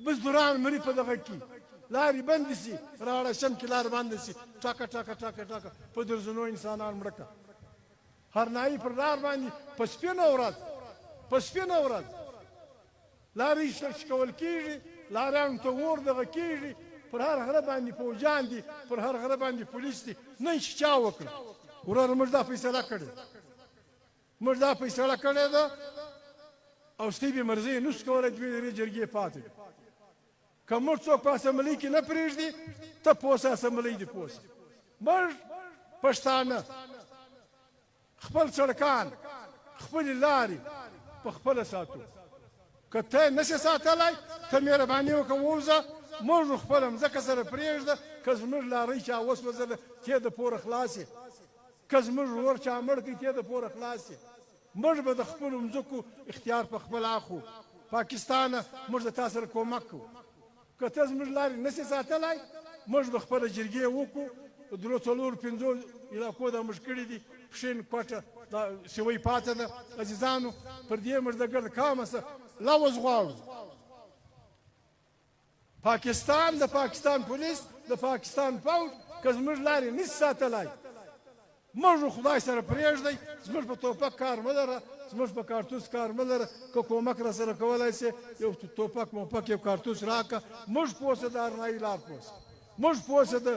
مزدوران مري په دغه کې، لارې بندې سي، راړه شم کې لار بنده سي، ټکه ټکه ټکه ټکه په درځونو انسانان مړه که. هرنایي پر لار باندې په سپینه ورځ، په سپینه ورځ لارې شکول کېږي، لاریانو ته اور دغه کېږي، پر هر غره باندې فوجان دي، پر هر غره باندې پولیس دي. نن چې چا وکړه وروره، موږ دا فیصله کړې، موږ دا فیصله کړې ده او ستې بې مرضۍ نشو کولی. دوې درې جرګې پاتې دي، که موږ څوک په اسمبلۍ کې نه پرېږدي، ته پوه سه، اسمبلۍ دې پوه سه. موږ پښتانه خپل سړکان، خپلې لارې په خپله ساتو. که ته نشې ساتلی، ته مهرباني وکړه ووځه، موږ خپله مځکه سره پرېږده. که زموږ لارۍ چا وسوځله، ته د پوره خلاص یې. که زموږ ورور چا مړ کړي، ته د پوره خلاص یې. موږ به د خپلو مځکو اختیار په خپله اخو. پاکستانه، موږ د تا سره کومک کوو. که ته زموږ لارې نشې ساتلی، موږ به خپله جرګې وکړو. درو څلور پنځو علاقو دا موږ کړي دي، پښین، کوټه، دا سیوۍ پاته ده. عزیزانو، پر دې موږ د ګرد کامه څه لوظ غواړو. پاکستان، د پاکستان پولیس، د پاکستان فوج که زموږ لارې نشي ساتلی، موږ خدای سره پرېږدئ. زموږ په توپک کار مه لره، زموږ په کارتوس کار مه لره. که کومک را سره کولای سې، یو توپک موپک، یو کارتوس راکه، موږ پوه سه د ارنایي لار پوه سه، موږ پوه سه د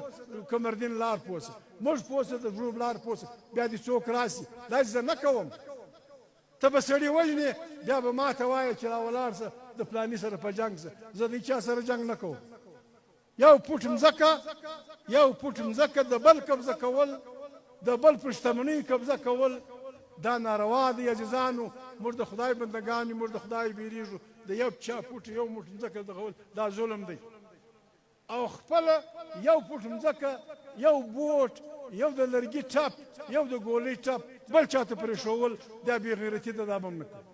کمردین لار پوه سه، موږ پوه سه د ږوب لار پوه سه. بیا دې څوک راسي، داسې زه نه کوم. ته به سړي وژنې، بیا به ما ته وایې چې را ولاړ سه، د فلاني سره په جنګ سه. زه د هیچا سره جنګ نه کوم. یو پوټ مځکه، یو پوټ مځکه د بل قبضه کول، د بل پر شتمنۍ قبضه کول، دا ناروا دی. عزیزانو، موږ د خدای بندګان یو، موږ د خدای بیریږو. د یو چا پوټ، یو موټ مځکه دغول، دا ظلم دی. او خپل یو پوټ مځکه، یو بوټ، یو د لرګي ټپ، یو د ګولۍ ټپ بل چاته پرېښوول، دا بې غیرتي ده، دا به هم نه کوو.